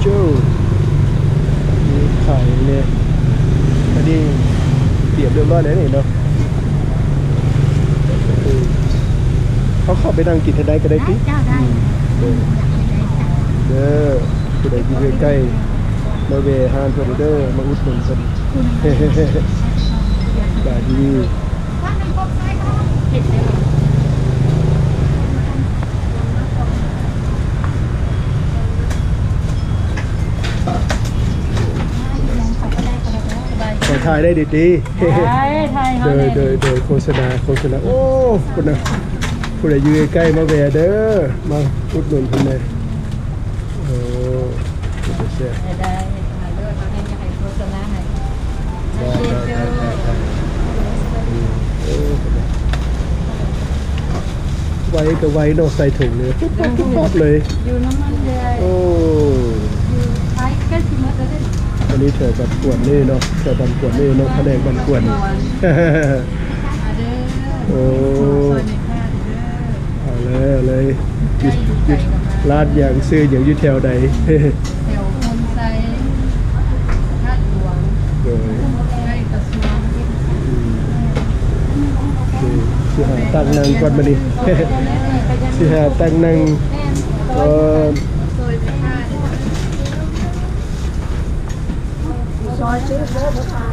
ໂຈ້ ມີຂາຍແນ່ ອັນນີ້ຕຽມຮຽບຮ້ອຍແລ້ວນີ້ເນາະ. ເອີ ເຮົາເຂົ້າໄປນັ່ງກິນທາງໃດກໍໄດ້ຕິ? ເຈົ້າ ໄດ້ ອືມ ເດີ ຢາກໄປໄດ້ ເດີ ຜູ້ໃດຢູ່ໃກ້ໆ ມາແວ່ຮ້ານເພິ່ນເດີ ມາອຸດໜູນເພິ່ນ. ສະບາຍດີ. ຂໍຖ່າຍໄດ້ເດຕິ? ໄດ້ ຖ່າຍເຮົາ ໂດຍ ແດ່ ໂດຍ ໂດຍ ໂຄສະນາ ໂຄສະນາ. ໂອ້ ພຸ້ນນະ ຜູ້ໃດຢູ່ໃກ້ໆ ມາແວ່ເດີ ມາອຸດໜູນເພິ່ນແດ່. ໂອ້ ເປັນຕາແຊບ. ໄດ້ ໄດ້ ມາເດີ ເຮົາຍັງຈະໃຫ້ໂຄສະນາໃຫ້. ໄດ້ ໄດ້ ໄດ້ ໄດ້ ໄດ້. ອືມ ໂອ້ ໄວກໍໄວເນາະ ໃສ່ຖົງນີ້ ປຸບປັບ ປຸບປັບເລີຍ. ຢູ່ນຳມັນເລື້ອຍ. ໂອ້ ຢູ່ຂາຍໃກ້ຊິໝົດແລ້ວເດ້. ອັນນີ້ແຖວບ້ານກວນນີ້ເນາະ ແຖວບ້ານກວນນີ້ເນາະ ພະແນກບ້ານກວນ. ມາເດີ ໂອ້ ຊ່ອຍແມ່ຄ້າເດີ. ເອົາເລີຍ ເອົາເລີຍ. ຢູ່ ຢູ່ຮ້ານຫຍັງ ຊື່ຫຍັງ ຢູ່ແຖວໃດ? ແຖວໂພນໄຊ ທາດຫຼວງ. ໂດຍ ໃກ້ກະຊວງ. ອືມ ໂອເຄ ຊິຫາຕັ່ງນັ່ງກ່ອນບາດນີ້ ຊິຫາຕັ່ງນັ່ງກ່ອນ. ຊອຍຊື້ເດີ.